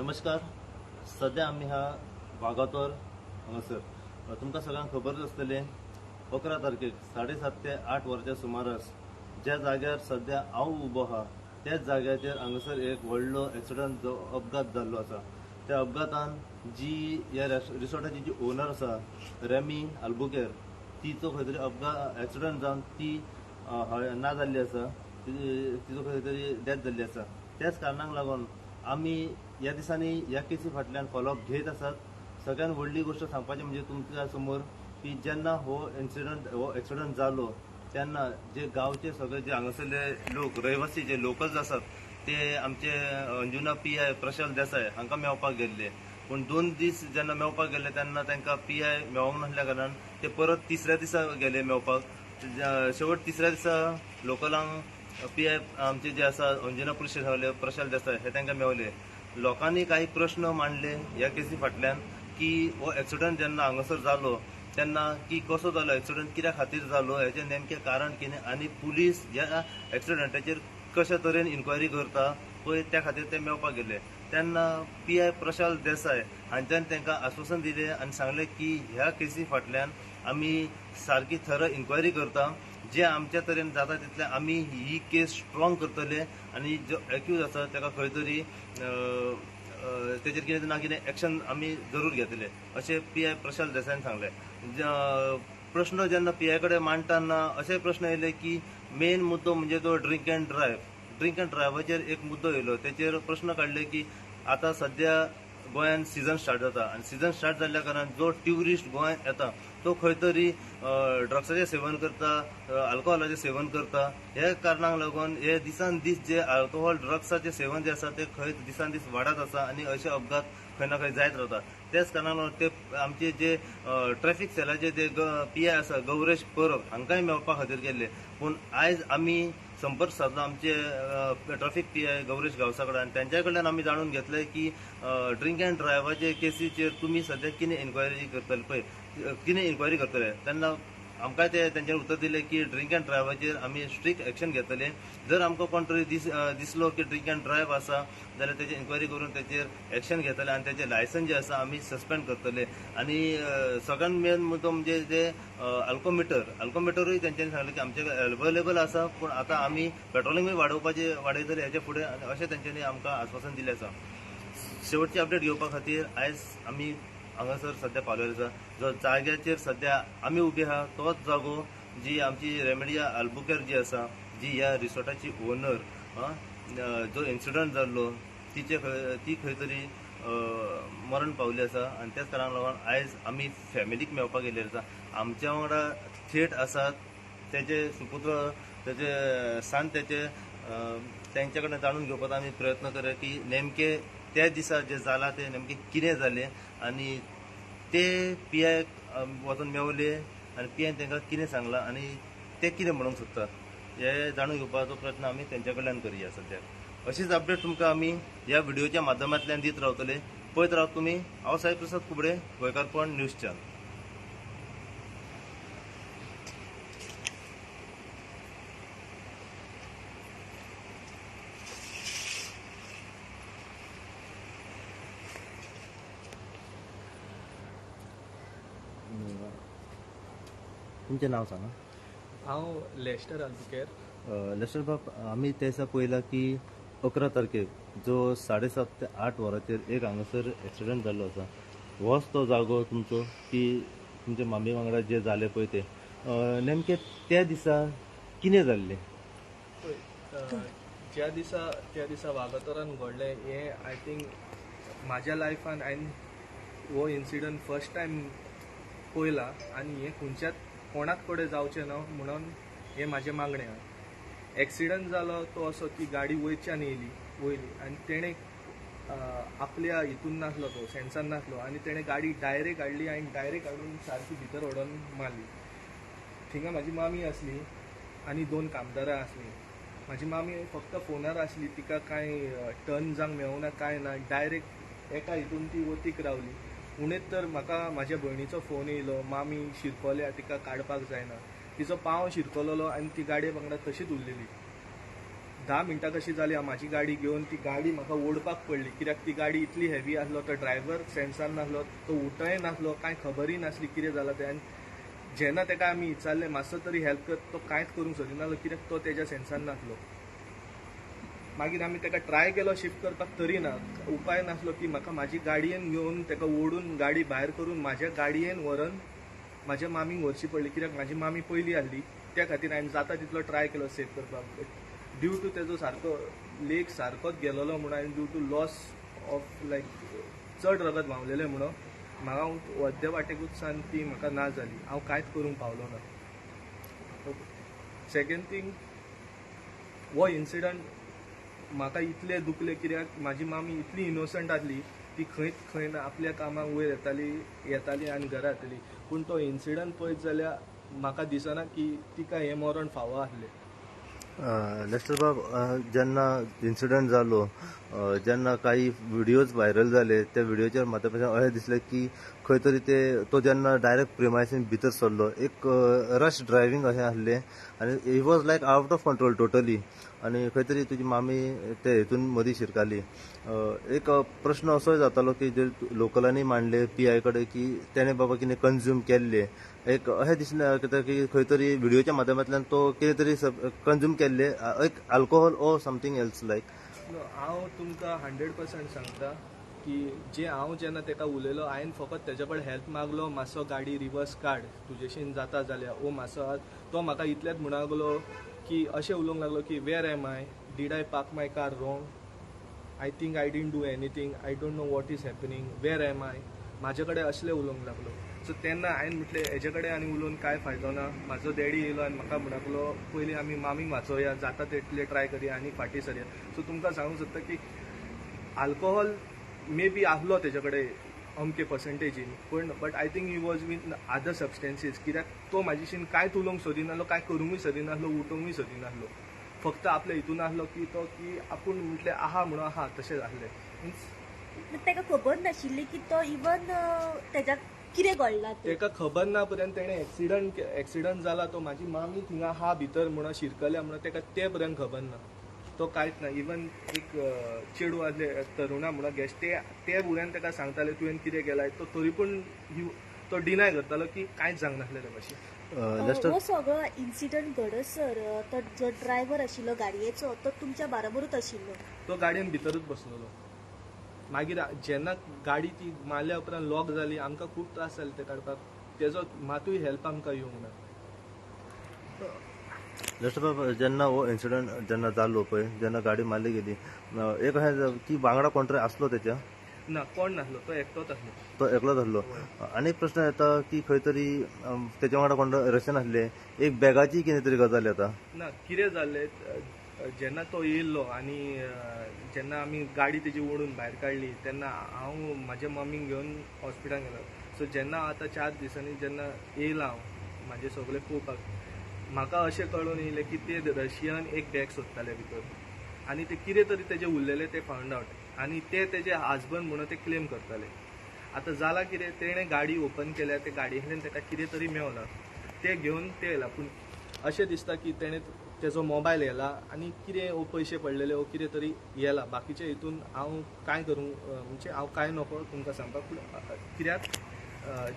नमस्कार. सध्या आमी ह्या वागातोर हांगासर तुमकां सगळ्यांक खबरच आसतलें 11 तारखेक 7:30 ते 8 वरांच्या सुमारास ज्या जाग्यार सध्या हांव उबो आहा त्याच जाग्याचेर हांगासर एक व्हडलो एक्सिडंट जो अपघात जाल्लो आसा. त्या अपघातान जी ह्या रिसॉर्टाची जी ओनर आसा रेमी आल्बुकेर तिचो खंय तरी अपघात एक्सिडंट जावन ती ना जाल्ली आसा, तिचो खंय तरी डेथ जाल्ली आसा. त्याच कारणाक लागून आमी ह्या दिसांनी ह्या केसी फाटल्यान फॉलोअप घेत आसात. सगळ्यात व्हडली गोश्ट सांगपाची म्हणजे तुमच्या समोर की जेन्ना हो इन्सिडंट हो एक्सिडंट जालो तेन्ना जे गांवचे सगळे जे हांगासरले लोक रहिवासी जे लोकल्स आसात ते आमचे Anjuna P I Prashal Desai हांकां मेळपाक गेल्ले. पूण 2 दीस जेन्ना मेळपाक गेले तेन्ना तांकां पी I मेळोंक नासल्या कारणान ते परत तिसऱ्या दिसा गेले मेळपाक. शेवट तिसऱ्या दिसा लोकलांक पी I आमचे जे आसा अंजुना पुलीस स्टेशनावयले प्रशाल देसाय हे तांकां मेवले. लोकांनी काही प्रश्न मांडले ह्या केसी फाटल्यान की हो एक्सिडंट जेन्ना हांगासर जालो तेन्ना की कसो जालो एक्सिडंट, कित्या खातीर जालो, हेचें नेमकें कारण कितें आनी पुलीस ह्या एक्सिडंटाचेर कशे तरेन इन्क्वायरी करता पळय त्या खातीर ते मेळपाक गेले. तेन्ना पी I Prashal Desai हांच्यान तांकां आश्वासन दिलें आनी सांगलें की ह्या केसी फाटल्यान आमी सारकी थर इन्क्वायरी करता, जे आमच्या तरेन जाता तितले आमी ही केस स्ट्रॉंग करतले आनी जो एक्यूज आसा ताका खंय तरी तेजेर कितें ना कितें एक्शन आमी जरूर घेतले अशें पी I Prashal देसायान सांगलें. प्रश्न जेन्ना पी I कडेन मांडटाना अशे प्रश्न येयले की मेन मुद्दो म्हणजे तो drink and drive, drink and ड्रायव्हाचेर एक मुद्दो येयलो. तेचेर प्रश्न काडले की आतां सद्या गोंयांत सिजन स्टार्ट जाता आनी सिजन स्टार्ट जाल्ल्या कारणान जो ट्युरिस्ट गोंयांत येता तो खंय तरी ड्रग्साचें सेवन करता, अल्कोहोलाचें सेवन करता. ह्या कारणाक लागून हे दिसान दीस जे अल्कोहोल ड्रग्साचें सेवन जे आसा ते खंय दिसान दीस वाडत आसा आनी अशे अपघात खंय ना खंय जायत रावता. त्याच कारणाक लागून ते आमचे जे ट्रॅफिक सेलाचे जे पी I आसा गौरेश परब हांकांय मेळपा खातीर गेल्ले. पूण आयज आमी संपर्क सादलो आमचे ट्रॅफिक पी I Gauresh गांवसा कडेन आनी तेंच्या कडल्यान आमी जाणून घेतलें की ड्रिंक अँड ड्रायव्हाचे केसीचेर तुमी सद्या कितें इन्क्वायरी करतले पळय, कितें इन्क्वायरी करतले. तेन्ना आमकां ते तेंच्यानी उतर दिलें की ड्रिंक अँड ड्रायव्हाचेर आमी स्ट्रिक्ट एक्शन घेतले. जर आमकां कोण तरी दिसलो की ड्रिंक अँड ड्रायव्ह आसा जाल्यार तेजी इन्क्वायरी करून तेचेर एक्शन घेतले आनी तेचें लायसन्स जें आसा आमी सस्पेंड करतले. आनी सगळ्यात मेन मुद्दो म्हणजे जे अल्कोमिटर, अल्कोमिटरूय तेंच्यांनी सांगलें की आमचे अवेलेबल आसा पूण आतां आमी पेट्रोलिंगूय वाडयतले हेच्या फुडें आनी अशें तेंच्यांनी आमकां आस्वासन दिलें आसा. शेवटची अपडेट घेवपा खातीर आयज आमी हांगासर सद्या पावलेले आसा. जो जाग्याचेर सद्या आमी उबे आहा तोच जागो जी आमची रेमेडिया आल्बुकेर जी आसा, जी ह्या रिसॉर्टाची ओनर जो इन्सिडंट जाल्लो तिचे ती खंय तरी मरण पावली आसा आनी त्याच कारणाक लागून आयज आमी फॅमिलीक मेळपाक गेल्ले आसा. आमच्या वांगडा थेट आसात तेजे सुपुत्र, तेजे सान, तेचे तेंच्या कडेन जाणून घेवपाचो आमी प्रयत्न करूया की नेमके त्या दिसा जें जालां तें नेमकें कितें जालें आनी ते पी I वचून मेवले आनी पी आयन तांकां कितें सांगलां आनी ते कितें म्हणूंक सोदता हे जाणून घेवपाचो प्रयत्न आमी तेंच्या कडल्यान करूया. सद्याक अशीच अपडेट तुमकां आमी ह्या व्हिडियोच्या माध्यमांतल्यान दीत रावतले. पळयत रावत तुमी. हांव साई प्रसाद कुबडे, गोंयकारपण न्यूज चॅनल. तुमचें नांव सांगा. हांव लेस्टर आल्बुकेर. लेस्टर बाब, आमी त्या दिसा पळयलां की 11 तारखेक जो 7:30 ते 8 वरांचेर एक हांगासर एक्सिडंट जाल्लो आसा. होच तो जागो तुमचो की तुमच्या मामी वांगडा जे जालें पळय तें नेमकें त्या दिसा कितें जाल्लें? पळय, ज्या दिसा त्या दिसा वागातोरान घडलें हें I think म्हाज्या लायफान हांवें हो इन्सिडंट फर्स्ट टायम पळयला आनी हें खंयच्याच कोणाक कडेन जावचें ना म्हणून हें म्हाजें मागणें आहा. एक्सिडंट जालो तो असो की गाडी वयच्यान येयली वयली आनी तेणें आपल्या हितून नासलो, तो सेन्सान नासलो आनी तेणें गाडी डायरेक्ट हाडली आनी डायरेक्ट हाडून सारकी भितर व्हडोन मारली. थिंगा म्हाजी मामी आसली आनी 2 कामदारां आसलीं. म्हाजी मामी फक्त फोनार आसली, तिका कांय टर्न जावंक मेळूंक ना कांय ना, डायरेक्ट एका हितून ती वतीक रावली. उणेच तर म्हाका म्हाज्या भयणीचो फोन येयलो, मामी शिरकोल्या, तिका काडपाक जायना. तिचो पांव शिरकलोलो आनी ती गाडये वांगडा तशीच उरलेली. 10 मिनटां कशी जाली हांव म्हाजी गाडी घेवन ती गाडी म्हाका ओडपाक पडली कित्याक ती गाडी इतली हेवी आसलो, तो ड्रायव्हर सेन्सान नासलो, तो उठय नासलो, कांय खबरूय नासली कितें जालां तें. आनी जेन्ना ताका आमी विचारलें मातसो तरी हेल्प कर, तो कांयच करूंक सोदिनासलो कित्याक तो तेज्या सेन्सान नासलो. मागीर आमी ताका ट्राय केलो शिफ्ट करपाक, तरी ना, उपाय नासलो की म्हाका म्हाजी गाडयेन घेवन ताका ओडून गाडी भायर करून म्हाज्या गाडयेन व्हरून म्हाज्या मामीक व्हरची पडली कित्याक म्हाजी मामी पयली आहली. त्या खातीर हांवें जाता तितलो ट्राय केलो सेव करपाक, बट ड्यू टू तेजो सारको लेग सारकोच गेलेलो म्हणून हांवें due to loss of like चड रगत व्हांवलेलें म्हणून म्हाका अर्दे वाटेकूच सान ती म्हाका ना जाली, हांव कांयच करूंक पावलो ना. सेकेंड थींग, हो इन्सिडंट म्हाका इतलें दुखलें कित्याक म्हाजी मामी इतली इनोसंट आसली, ती खंयच खंय ना आपल्या कामाक वयर येताली आनी घरा येताली. पूण तो इन्सिडंट पळयत जाल्यार म्हाका दिसना की तिका हें मरण फावो आसलें. लेस्टर बाब, जेन्ना इन्सिडंट जालो, जेन्ना काही व्हिडियोज व्हायरल जाले, त्या व्हिडियोचेर म्हाका अशें दिसलें की खंय तरी ते तो जेन्ना डायरेक्ट प्रिमायसीन भितर सरलो, एक रश ड्रायव्हींग अशें आसलें आनी he was like out of control totally, आनी खंय तरी तुजी मामी ते हितून मदीं शिरकाली. एक प्रश्न असोय जातालो की जे लोकलांनी मांडले पी I कडेन की तेणें बाबा कितें कंज्यूम केल्लें, एक अशें दिसलें कित्याक की खंय तरी व्हिडियोच्या माध्यमांतल्यान तो कितें तरी कंज्यूम केल्लें, एक alcohol or something else like. हांव तुमकां 100% सांगता की जे हांव जेन्ना ताका उलयलो, हांवें फकत तेजे कडेन हेल्प मागलो, मातसो गाडी रिवर्स काड तुजेशीन जाता जाल्यार, ओ मातसो. तो म्हाका इतलेंच म्हणूंक लागलो की अशें उलोवंक लागलो की where am I, did I park my car wrong, I think I didn't do anything, I don't know what is happening, where am I, म्हाजे कडेन असलें उलोवंक लागलो. सो तेन्ना हांवें म्हटलें हेजे कडेन आनी उलोवन कांय फायदो ना. म्हाजो डॅडी येयलो आनी म्हाका म्हणूंक लागलो पयलीं आमी मामीक वाचोवया, जाता तितलें ट्राय करया आनी फाटीं सरया. सो तुमकां सांगूंक सोदता की आल्कोहोल मे बी आहलो तेजे कडेन अमके पर्संटेजीन, पूण but I think he was with other substances कित्याक तो म्हाजेशीन कांयच उलोवंक सोदिनासलो, कांय करूंकूय सोदिनासलो, उठोवंकूय सोदिनासलो, फक्त आपल्या हितून आहलो की तो की आपूण म्हटलें आहा म्हणून आहा तशें आहलें. मिन्स ताका खबर नाशिल्ली की तो इवन तेज्या कितें घडलां तें ताका खबर ना पर्यंत तेणें एक्सिडंट जाला, तो म्हाजी मामी थिंगा आहा भितर म्हणून शिरकल्या म्हणून ताका ते पर्यंत खबर ना, तो कांयच ना. इवन एक चेडूं आसलें तरुणा म्हणून गॅस्ट, ते भुरग्यान ताका सांगताले तुवें कितें केलां, तो तरी पूण तो डिनाय करतालो की कांयच सांगनासलें ते भाशेन. हो सगळो इन्सिडंट घडसर तो जो ड्रायव्हर आशिल्लो गाडयेचो तो तुमच्या बरोबरूच आशिल्लो, तो गाडयेन भितरूच बसलेलो. मागीर जेन्ना गाडी ती मारल्या उपरांत लॉक जाली, आमकां खूब त्रास जाले ते काडपाक, तेजो मातूय हेल्प आमकां येवंक ना. लेस्टर बाब, जेन्ना हो इन्सिडंट जेन्ना जालो पळय, जेन्ना गाडी मारली गेली, एक अशें की वांगडा कोण तरी आसलो तेच्या? ना, कोण नासलो, तो एकटोच आसलो. तो एकलोच आसलो. आनी एक प्रश्न येता की खंय तरी तेच्या वांगडा कोण रशियन आसले, एक बॅगाची कितें तरी गजाल येता. ना, कितें जालें जेन्ना तो येयल्लो आनी जेन्ना आमी गाडी तेजी ओडून भायर काडली तेन्ना हांव म्हाज्या मम्मीक घेवन हॉस्पिटलान गेलो. सो जेन्ना आतां 4 दिसांनी जेन्ना येयला हांव म्हाजें सगळें पळोवपाक, म्हाका अशें कळून येयलें की ते रशियन एक बॅग सोदताले भितर आनी ते कितें तरी तेजें उरलेलें ते फावंड आवट आनी ते तेजे हजबंड म्हणून ते क्लेम करताले. आतां जालां कितें, तेणें गाडी ओपन केल्या, ते गाडयेंतल्यान ताका कितें तरी मेवलां, ते घेवन ते येयला. पूण अशें दिसता की तेणें तेजो मोबायल येला आनी कितें ओ पयशे पडलेले ओ कितें तरी येला, बाकीचे हितून हांव कांय करूंक म्हणजे हांव कांय नको तुमकां सांगपाक. पूण कित्याक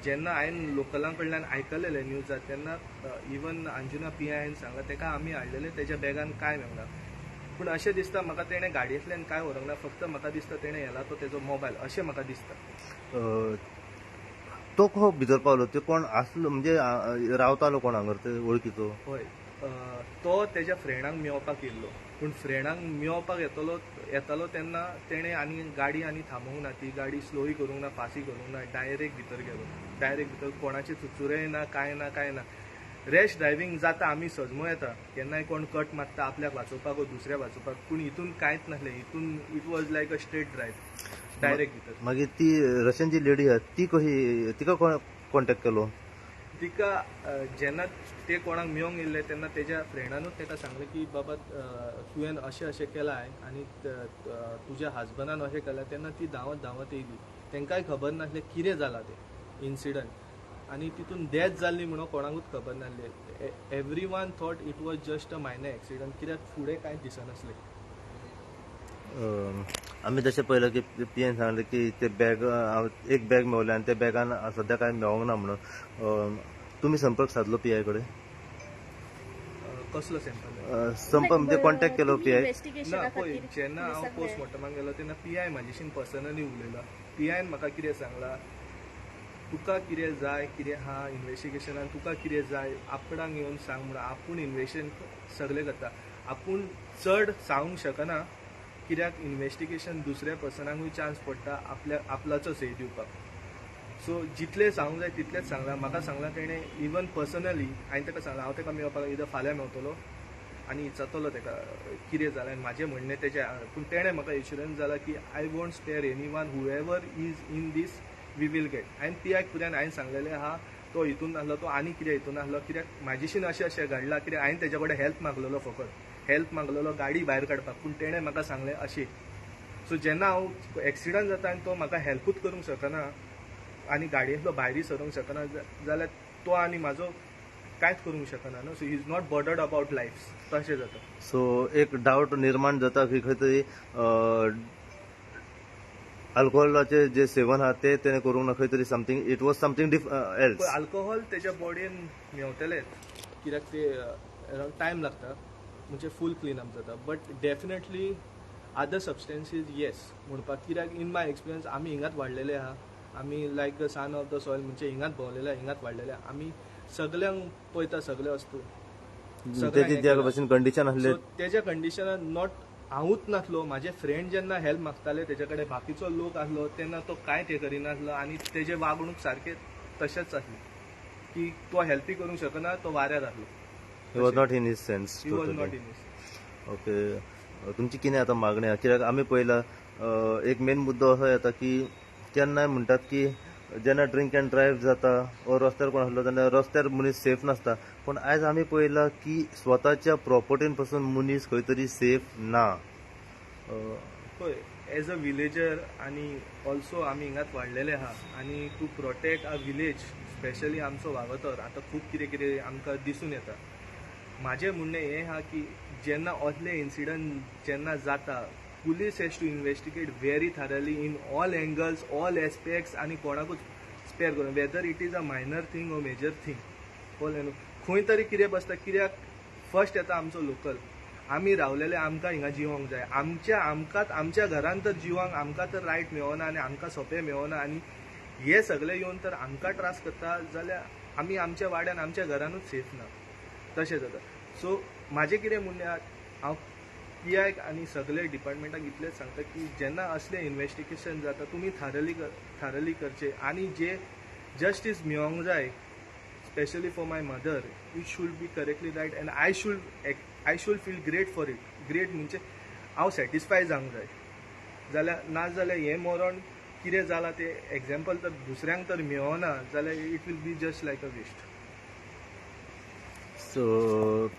जेन्ना हांवें लोकलां कडल्यान आयकलेलें न्यूजार तेन्ना इवन अंजुना पी आयन सांगलां ताका आमी हाडलेलें तेज्या बॅगान कांय मेळना. पूण अशें दिसता म्हाका तेणें गाडयेंतल्यान कांय व्हरूंक ना, फक्त म्हाका दिसता तेणें येला तो तेजो मोबायल अशें म्हाका दिसता. तो खो भितर पावलो, ते कोण आसलो म्हणजे रावतालो कोण हांगर ते वळखीचो? हय, तो तेज्या फ्रेंडांक मेळपाक येयल्लो, पूण फ्रेंडांक मेळपाक येतालो तेन्ना तेणें आनी गाडी आनी थांबोवंक ना, ती गाडी स्लोय करूंक ना, फास्टय करूंक ना, डायरेक्ट भितर गेलो. डायरेक्ट भितर कोणाचे चुचुरेय ना, कांय ना, कांय ना. रॅश ड्रायव्हींग जाता, आमी सजमो येता केन्नाय कोण कट मारता आपल्याक वाचोवपाक वो दुसऱ्या वाचोवपाक, पूण हितून कांयच नासलें. हितून it was like a straight drive direct भितर. मागीर ती रशियन जी लेडी आहा ती कशी, तिका कोण कॉन्टेक्ट केलो? तिका जेन्ना ते कोणाक मेळोंक येयल्ले तेन्ना तेज्या फ्रेंडानूच ताका सांगलें की बाबा तुवें अशें अशें केलां आनी तुज्या हजबंडान अशें केलां. तेन्ना ती धांवत धांवत येयली, तांकांय खबर नासलें कितें जालां तें इन्सिडंट. आनी तितून डेथ जाल्ली म्हणून कोणाकूच खबर नासली. Everyone thought it was just a minor accident, कित्याक फुडें कांय दिसनासलें. आमी जशें पळयलां की पी एन सांगलें की ते बॅग, एक बॅग मेवलें आनी त्या बॅगान सद्या कांय मेवोंक ना म्हणून. तुमी संपर्क सादलो पी I कडेन? कसलो सॅम्पल? संपर्क म्हणजे कॉन्टॅक्ट केलो पी I? ना, पळय, जेन्ना हांव पोस्टमॉर्टमाक गेलो तेन्ना पी I म्हाजेशीन पर्सनली उलयला. पी आयन म्हाका कितें सांगलां, तुका कितें जाय, कितें आहा इन्वेस्टिगेशनान तुका कितें जाय आपणाक येवन सांग म्हणून. आपूण इन्वेस्टिगेशन सगळें करता, आपूण चड सांगूंक शकना कित्याक इन्वेस्टिगेशन दुसऱ्या पर्सनाकूय चान्स पडटा आपल्या आपल्याचो सही दिवपाक. सो जितलें सांगूंक जाय तितलेंच सांगलां. म्हाका सांगलां तेणें इवन पर्सनली, हांवें ताका सांगलां हांव ताका मेळपाक इदां फाल्यां मेवतलो आनी विचारतलो ताका कितें जालें आनी म्हाजें म्हणणें तेजें. पूण तेणें म्हाका एश्युरन्स जाला की I won't spare anyone, whoever is in this we will get. हांवें पी आयक पुऱ्यान हांवें सांगलेलें आहा, तो हितून आसलो, तो आनी कितें हितून आसलो, कित्याक म्हाजेशीन अशें अशें घडलां, कित्याक हांवें तेजे कडेन हेल्प मागलेलो, फकत हेल्प मागलेलो गाडी भायर काडपाक, पूण तेणें म्हाका सांगलें अशें. सो जेन्ना हांव एक्सिडंट जाता आनी तो म्हाका हेल्पूच करूंक शकना आनी गाडयेंतलो भायरूय सरूंक शकना जाल्यार तो आनी म्हाजो कांयच करूंक शकना न्हू. So he is not bothered about life, तशें जाता. सो एक डावट निर्माण जाता की खंय तरी अल्कोहोलाचे जे सेवन आहा ते तेणें करूंक ना, खंय तरी something, it was something else. Alcohol तेच्या बॉडयेन मेवतलेच, कित्याक ते अरावंड टायम लागता म्हणजे फूल क्लीन अप जाता. But definitely other substances yes म्हणपाक, कित्याक इन my experience आमी हिंगाच वाडलेले आहा, आमी like the son of the soil, म्हणजे हिंगाच भोंवलेले, हिंगाच वाडलेले, आमी सगल्यांक पळयता, सगळे वस्तू. तेजी ज्या भशेन कंडिशन आसले तेज्या कंडिशनान not हांवूच नासलो, म्हाजे फ्रेंड जेन्ना हेल्प मागताले तेजे कडेन बाकीचो लोक आसलो तेन्ना तो कांयच हें करिनासलो आनी तेजे वागणूक सारकें तशेंच आसलें की तो हेल्पी करूंक शकना, तो वाऱ्यार आसलो. He was not in his sense. He was not in his. Okay, तुमची कितें आतां मागणी आहा? कित्याक आमी पळयलां एक मेन मुद्दो असो येता की केन्नाय म्हणटात की जेन्ना ड्रिंक एंड ड्रायव्ह जाता वो रस्त्यार कोण आसलो जाल्यार रस्त्यार मनीस सेफ नासता, पूण आयज आमी पळयलां की स्वताच्या प्रॉपर्टीन पासून मनीस खंय तरी सेफ ना. पळय, एज अ विलेजर आनी ऑल्सो आमी हिंगाच वाडलेले आहा आनी to protect a village, specially आमचो वागोतर आतां खूब कितें कितें आमकां दिसून येता. म्हाजें म्हणणें हें आहा की जेन्ना असले इन्सिडंट जेन्ना जाता, police has to investigate very thoroughly in all angles, all aspects आनी कोणाकूच स्पेर करून, whether it is a minor thing or major thing, कळ्ळें न्हू. खंय तरी कितें बसता, कित्याक फर्स्ट येता आमचो लोकल, आमी रावलेले, आमकां हिंगा जिवोंक जाय, आमच्या आमकांच आमच्या घरान तर जिवोंक आमकां तर रायट मेळना आनी आमकां सोंपें मेळना आनी हे सगळे येवन तर आमकां त्रास करता जाल्यार आमी आमच्या वाड्यान आमच्या घरानूच सेफ ना, तशें जाता. सो म्हाजें कितें म्हणणें आहा, हांव पी आयक आनी सगळे डिपार्टमेंटाक इतलेंच सांगता की जेन्ना असलें इन्वेस्टिगेशन जाता तुमी थारली करचें आनी जे जस्टीस मेळोंक जाय, specially for my mother, it should be correctly right and I should feel great for it. Great म्हणजे हांव सॅटिस्फाय जावंक जाय, जाल्यार ना जाल्यार हें मरण कितें जालां तें एग्जाम्पल तर दुसऱ्यांक तर मेळना जाल्यार it will be just like a waste. So